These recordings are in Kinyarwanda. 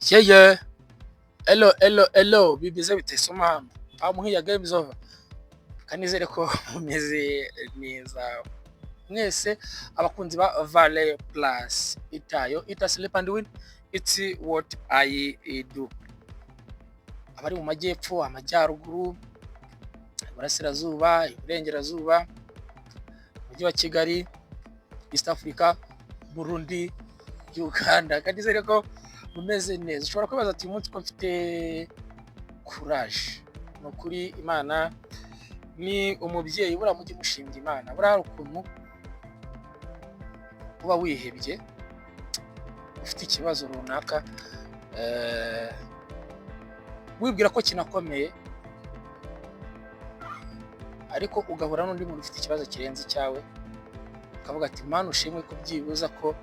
Yeah. Hello, hello, hello. Bimeze bite soma I'm here, games over. Kanizere ko mumeze neza. Mwese abakunzi ba Vale Plus. Itayo, ita sleep and win. It's what I do. Abari mu majyepfo, amajyaruguru, iburasirazuba, iburengerazuba, umujyi wa Kigali, East Africa, Burundi, Uganda. Kanizere ko mumeze neza. Ushobora kwibaza ati: "Uyu munsi ko mfite courage?" Ni ukuri, Imana ni umubyeyi. Buriya mujye mushimira Imana. Buriya hari ukuntu uba wihebye, ufite ikibazo runaka, wibwira ko kinakomeye, ariko ugahura n'undi muntu ufite ikibazo kirenze icyawe, ukavuga ati: "Mana ushimwe ko byibuza ko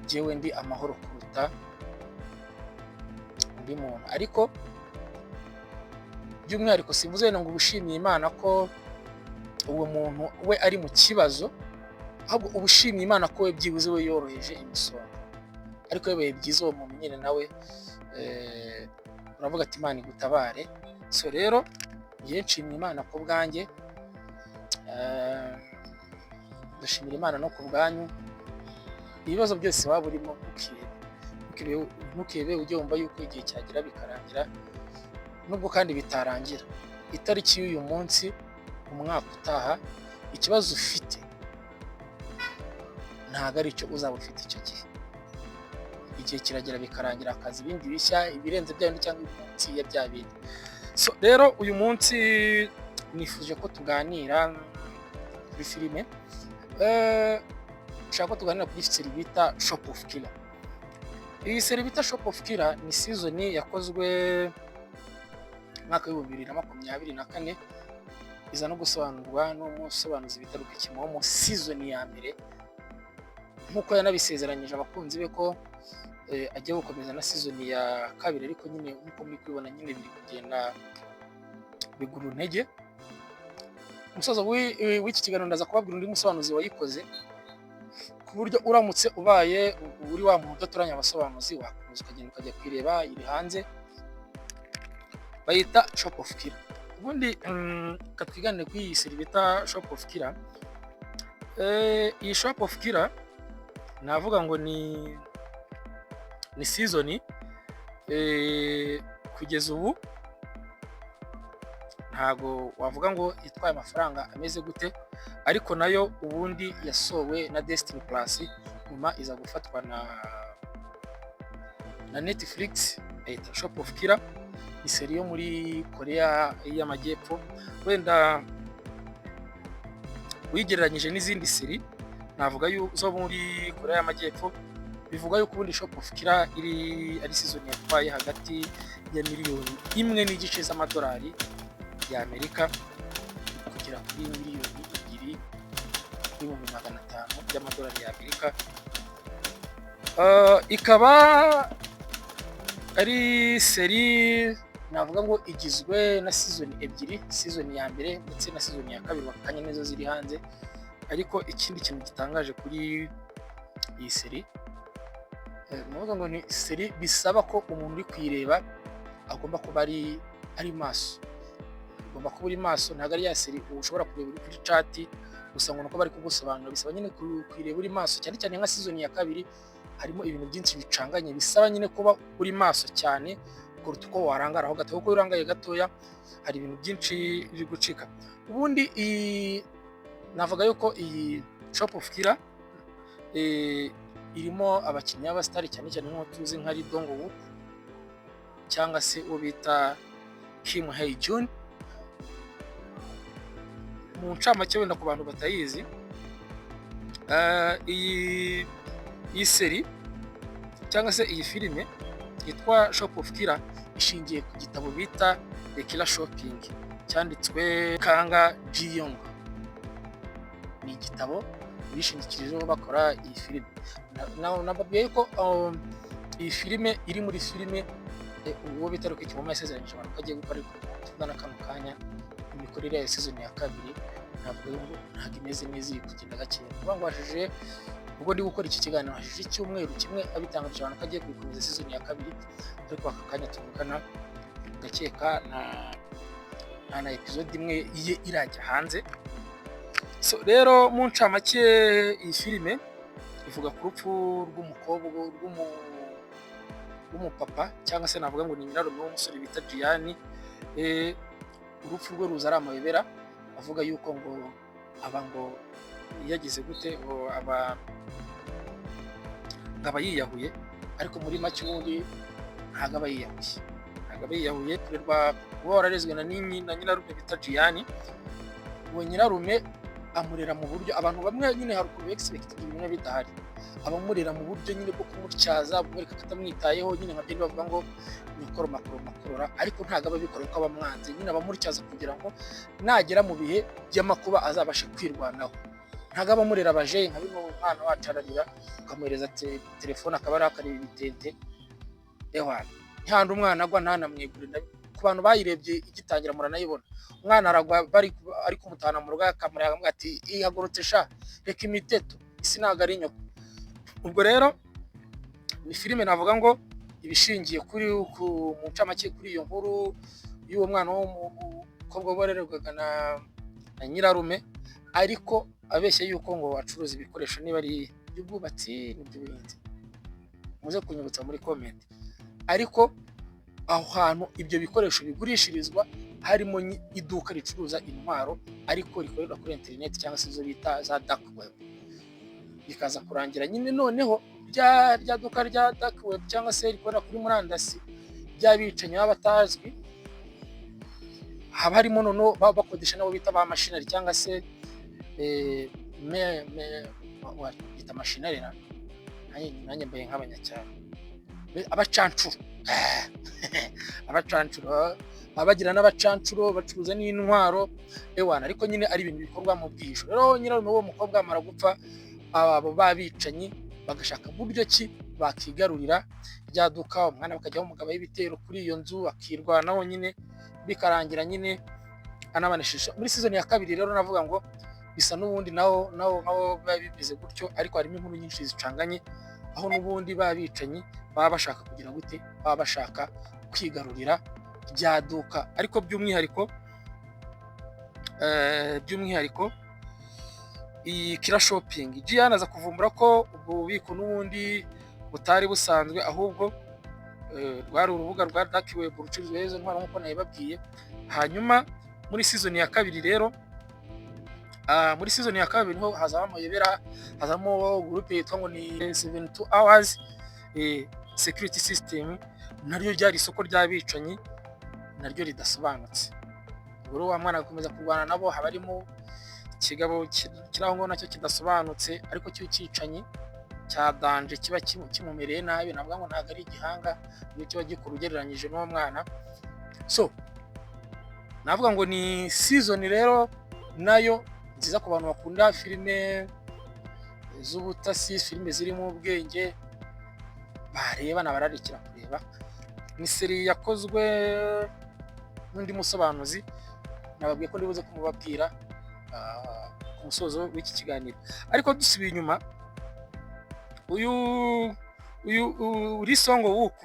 jyewe ndi amahoro kuruta undi muntu." Ariko by'umwihariko simvuze wenda ngo uba ushimiye Imana ko uwo muntu we ari mu kibazo, ahubwo uba ushimiye Imana ko we byibuze we yoroheje imisonga. Ariko bibaye byiza uwo muntu nyine nawe uravuga ati: "Imana igutabare." So rero njyewe nshimye Imana ku bwanjye, ndashimira Imana no ku bwanyu. Ibibazo byose waba urimo, ntukihebe, ntukihebe, ujye wumva yuko igihe cyagera bikarangira, nubwo kandi bitarangira. Itariki y'uyu munsi, umwaka utaha, ikibazo ufite ntabwo ari cyo uzaba ufite icyo gihe. Igihe kiragera bikarangira, hakaza ibindi bishya, ibirenze bya bindi cyangwa munsi ya bya bindi. So rero uyu munsi nifuje ko tuganira kuri filime, nshaka ko tuganira kuri série bita Shop of Killer. Iyi série bita Shop of Killer ni season yakozwe mu mwaka wa 2024, iza no gusobanurwa n'umusobanuzi bita Rocky Kimomo. Season ya mbere, nk'uko yanabisezeranyije abakunzi be ko agiye gukomeza na season ya kabiri, ariko nyine nk'uko muri kubibona nyine biri kugenda bigura intege. Umusozo w'iki kiganiro ndaza kubabwira undi musobanuzi wayikoze, ku buryo uramutse ubaye uri wa muntu udatoranya abasobanuzi, wakomeza ukagenda ukajya kuyireba. Iri hanze, bayita Shop of Killer. Ubundi reka twiganire kuri iyi série bita Shop of Killer. Iyi Shop of Killer navuga ngo ni season kugeza ubu ntago wavuga ngo itwaye amafaranga ameze gute, ariko nayo ubundi yasowe na Destiny Plus, nyuma iza gufatwa na Netflix, bayita Shop of Killer. Ni série yo muri Korea y'Amajyepfo. Wenda uyigereranyije n'izindi série navuga zo muri Korea y'Amajyepfo, bivuga yuko ubundi Shop of Killer iri ari season yatwaye hagati ya miliyoni 1.5 z'amadolari y'Amerika kugera kuri 2,500,000 by'amadolari y'Amerika. Ikaba ari série navuga ngo igizwe na season ebyiri, season ya mbere ndetse na season ya kabiri, bakanya nizo ziri hanze. Ariko ikindi kintu gitangaje kuri iyi série, navuga ngo ni série bisaba ko umuntu uri kuyireba agomba kuba ari maso, ugomba kuba uri maso. Ntabwo ari ya série ushobora kureba uri kuri chat gusa ngo nuko bari kugusobanura. Bisaba nyine kuyireba uri maso, cyane cyane nka season ya kabiri harimo ibintu byinshi bicanganye, bisaba nyine kuba uri maso cyane kuruta uko warangaraho gato, kuko iyo urangaye gatoya hari ibintu byinshi biri gucika. Ubundi iyi navuga yuko iyi Shop of Killer irimo abakinnyi b'abasitari, cyane cyane nk'uwo tuzi nka Lee Dong Wook cyangwa se uwo bita Kim Hye Jun. Mu ncamake, wenda ku bantu batayizi, iyi série cyangwa se iyi filime yitwa Shop of Killer ishingiye ku gitabo bita The Killer Shopping cyanditswe Kang Ji Young. Ni igitabo bishingikirijeho bakora iyi filime. Nababwiye ko iyi filime iri muri filime uwo bita Rocky Kimomo yasezeranyije abantu ko agiye gukora, ariko tuvugana kano kanya imikorere ya season ya kabiri ntabwo ngo ntabwo imeze neza, iri kugenda gake. Kuvuga ngo hashije, ubwo ndi gukora iki kiganiro, hashije icyumweru kimwe abitangarije abantu ko agiye kuyikomeza season ya kabiri, Ariko aka kanya tuvugana, ndakeka nta na episode imwe ye irajya hanze. So rero, mu ncamake, iyi filime ivuga ku rupfu rw'umukobwa w'umupapa, cyangwa se navuga ngo ni nyirarume w'umusore bita Gianni. Urupfu rwe ruza ari amayobera, avuga yuko ngo aba ngo yagize gute, ngo aba yiyahuye. Ariko muri make ubundi ntabwo aba yiyahuye, ntabwo aba yiyahuye. Kurerwa, kuba wararezwe na nyirarume bita Gianni, uwo nyirarume amurera mu buryo abantu bamwe nyine hari ukuntu expect ibintu bimwe bidahari. Abamurera mu buryo nyine bwo kumutyaza, bumwereka ko atamwitayeho nyine, nka byindi bavuga ngo nyokoro makoro makorora. Ariko ntabwo aba abikora kuko aba amwanze nyine, abamutyaza kugira ngo nagera mu bihe by'amakuba azabashe kwirwanaho. Ntabwo aba amurera abaje nka bino, umwana wacu ararira ukamuhereza telefone akaba ari akareba ibitente. Ewana, ntihandi umwana agwa ntanamwegure. Ku bantu bayirebye igitangira muranayibona, umwana aragwa bari ari kumutahana mu rugo, akamureba akamubwira ati: "Ihagurutse sha, reka imiteto, isi ntabwo ari nyoko." Ubwo rero ni filime navuga ngo ibishingiye kuri ku mu ncamake kuri iyo nkuru y'uwo mwana w'umukobwa warererwaga na nyirarume, ariko abeshya yuko ngo acuruza ibikoresho, niba ari iby'ubwubatsi n'iby'ubuhinzi, muze kunyibutsa muri comment. Ariko aho hantu ibyo bikoresho bigurishirizwa harimo iduka ricuruza intwaro, ariko rikorerwa kuri interineti, cyangwa se izo bita za dark web. Bikaza kurangira nyine noneho rya duka rya dark web, cyangwa se rikorera kuri murandasi, by'abicanyi baba batazwi, haba harimo noneho baba bakodesha nabo bita ba mashinari, cyangwa se bita mashinari, nanjye mbaye nk'abanyacyaro, abacancuro. Abacancuro baba bagira n'abacancuro bacuruza n'intwaro, ewana, ariko nyine ari ibintu bikorwa mu bwihisho. Rero nyirarume w'uwo mukobwa amara gupfa, abo babicanyi bagashaka buryo ki bakigarurira rya duka, umwana bakajyaho umugabo w'ibitero kuri iyo nzu, akirwanaho nyine, bikarangira nyine anabanesheje. Muri season ya kabiri rero navuga ngo bisa n'ubundi naho biba bimeze gutyo, ariko harimo inkuru nyinshi zicanganye, aho n'ubundi babicanyi baba bashaka kugira gute, baba bashaka kwigarurira rya duka. Ariko by'umwihariko iyi Killer Shopping, Jian aza kuvumbura ko ubwo bubiko n'ubundi butari busanzwe, ahubwo rwari urubuga rwa dark web rucururizwaho izo ntwaro nk'uko nabibabwiye. Hanyuma muri season ya kabiri rero, muri season ya kabiri niho hazamo amayobera, hazamo groupe yitwa ngo ni 72 Hours Security System, naryo ryari isoko ry'abicanyi naryo ridasobanutse. Ubwo rero wa mwana agakomeza kurwana nabo, haba harimo ikigabo kiri aho ngaho nacyo kidasobanutse, ariko cy'icyicanyi cya danger, kiba kimumereye nabi. Navuga ngo ntabwo ari igihanga iyo kiba gikura ugereranyije n'uwo mwana. So navuga ngo ni season rero nayo nziza ku bantu bakunda filime z'ubutasi, filime zirimo ubwenge, bareba, nabararikira kureba. Ni série yakozwe n'undi musobanuzi nababwiye ko ndibuze kumubabwira ku musozo w'iki kiganiro. Ariko dusubiye inyuma, uyu Lee Sung Wook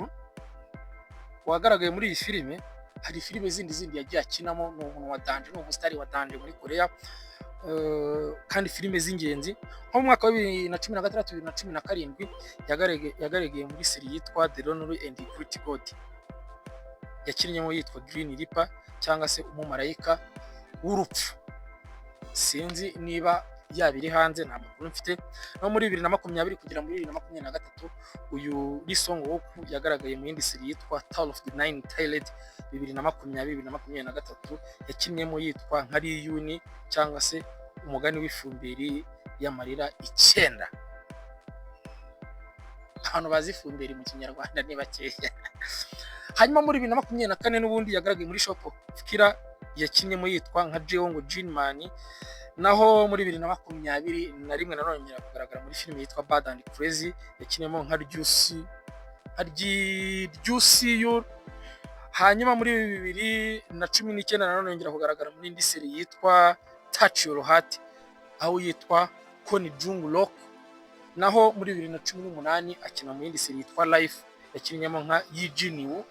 wagaragaye muri iyi filime, hari filime zindi yagiye akinamo. Ni umuntu wa danger, ni umusitari wa danger muri Korea, kandi filime z'ingenzi nko mu mwaka wa 2016, 2017, yagaragaye muri série yitwa The Lonely and Great God, yakinnyemo yitwa Green Reaper, cyangwa se umumarayika w'urupfu. Sinzi niba yaba iri hanze, nta makuru mfite. No muri 2020 kugera muri 2023, uyu Lee Sung Wook yagaragaye mu yindi série yitwa Tale of the Nine Tailed, 2020, 2023, yakinnyemo yitwa nka Riyuni, cyangwa se umugani w'ifumberi y'amarira icyenda. Abantu bazi ifumberi mu Kinyarwanda ni bakeya. Hanyuma muri 2024 n'ubundi yagaragaye muri Shop of Killer, yakinnyemo yitwa nka Jeong Jinman. Naho muri 2021 nanone yongera kugaragara muri filime yitwa Bad and Crazy, yakinnyemo nka Ryusi, nka Ryusiyu. Hanyuma muri 2019 nanone yongera kugaragara muri indi série yitwa Touch Your Heart, aho yitwa Kwon Jung Rok. Naho muri 2018 akina mu yindi série yitwa Life, yakinnyemo yitwa Yakinnyemo nka Yi Jin-woo.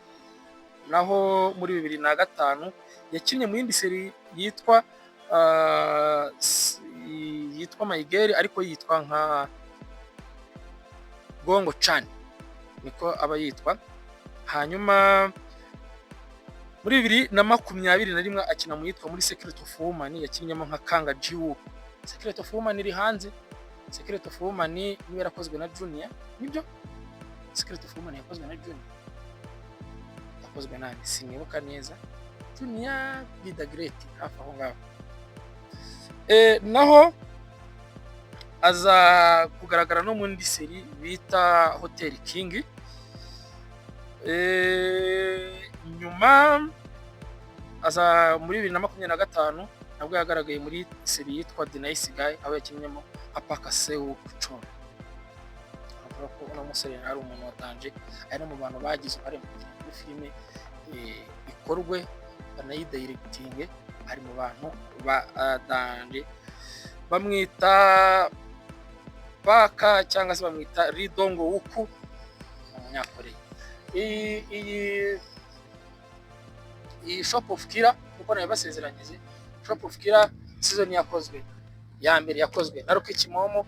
Naho muri 2005 yakinnye mu yindi série yitwa My Girl, ariko yitwa nka Gongo Chan, niko aba yitwa. Hanyuma muri 2021 akina mu yitwa muri Secret of Woman, yakinnyemo nka Kanga Jiwoo. Secret of Woman iri hanze. Secret of Woman niba yarakozwe na Junior, nibyo? Secret of Woman yakozwe na Junior, yakozwe nande? Sinibuka neza. Junior be the great, hafi aho ngaho. Naho aza kugaragara no mu ndi série bita Hotel King. Nyuma aza muri 2025 nabwo yagaragaye muri série yitwa The Nice Guy, aho yakinnyemo nka Park Seo Chon. Avuga ko uno musore ari umuntu watanje, ari no mu bantu bagize uruhare mu kugira ngo filime ikorwe, banayidirectinge. Ari mu bantu ba danger. Bamwita Park cyangwa se bamwita Lee Dong Wook, umunyakoreya. Iyi Shop of Killer, kuko nabibasezeranyije, Shop of Killer season yakozwe ya mbere yakozwe na Rocky Kimomo.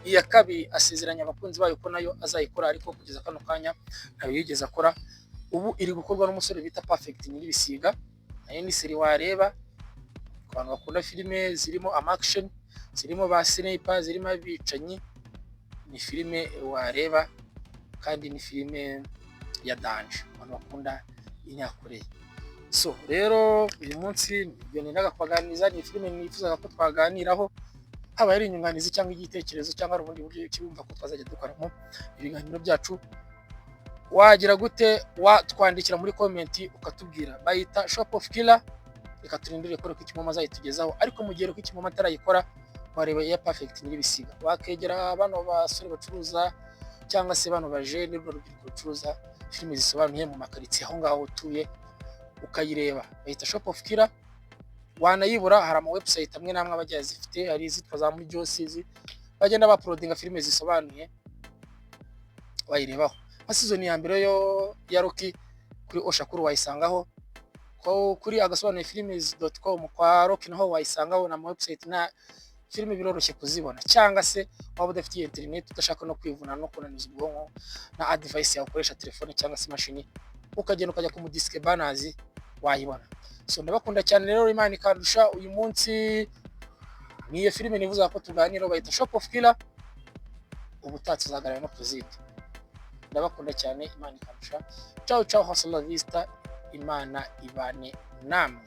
Iya kabiri asezeranya abakunzi bayo ko nayo azayikora, ariko kugeza kano kanya ntayo yigeze akora. Ubu iri gukorwa n'umusore bita Perfect Nyiribisiga. Nayo ni série wareba ku bantu bakunda filime zirimo ama action, zirimo ba sniper, zirimo abicanyi. Ni filime wareba kandi ni filime ya danger abantu bakunda inyakoreya. So rero uyu munsi ibyo nendaga kubaganiriza, ni filime nifuzaga ko twaganiraho, haba ari inyunganizi cyangwa igitekerezo cyangwa hari ubundi buryo wumva ko twazajya dukoramo ibiganiro byacu, wagira gute? Watwandikira muri comment ukatubwira. Bayita Shop of Killer. Reka turindire ko Kimomo azayitugezaho, ariko mu gihe Kimomo atarayikora, wareba iya Perfect Nyiribisiga, wakegera bano basore bacuruza cyangwa se bano bajene, runo rubyiruko rucuruza filime zisobanuye mu makaritsiye aho ngaho utuye, ukayireba. Bayita Shop of Killer. Wanayibura, hari ama website amwe n'amwe aba agiye azifite, hari izitwa za Mujyosizi, bagenda bauploadinga filime zisobanuye, wayirebaho. Nka season ya mbere yo ya Rocky kuri Oshakuru wayisangaho, kuri agasobanuye films.com kwa Rocky naho wayisangaho, na website na filime biroroshye kuzibona. Cyangwa se waba udafitiye internet, udashaka no kwivuna no kunaniza ubwonko na device yawe ukoresha, telefone cyangwa se imashini, ukagenda ukajya ku mudisike banazi, wayibona. So ndabakunda cyane rero, Imana ikandusha. Uyu munsi ni iyo filime nifuza ko tuganira, bayita Shop of Killer. Ubutaha tuzaganira no ku zindi. Ndabakunda cyane, Imana ikandusha. Ciao ciao, hasta la vista, Imana ibane namwe.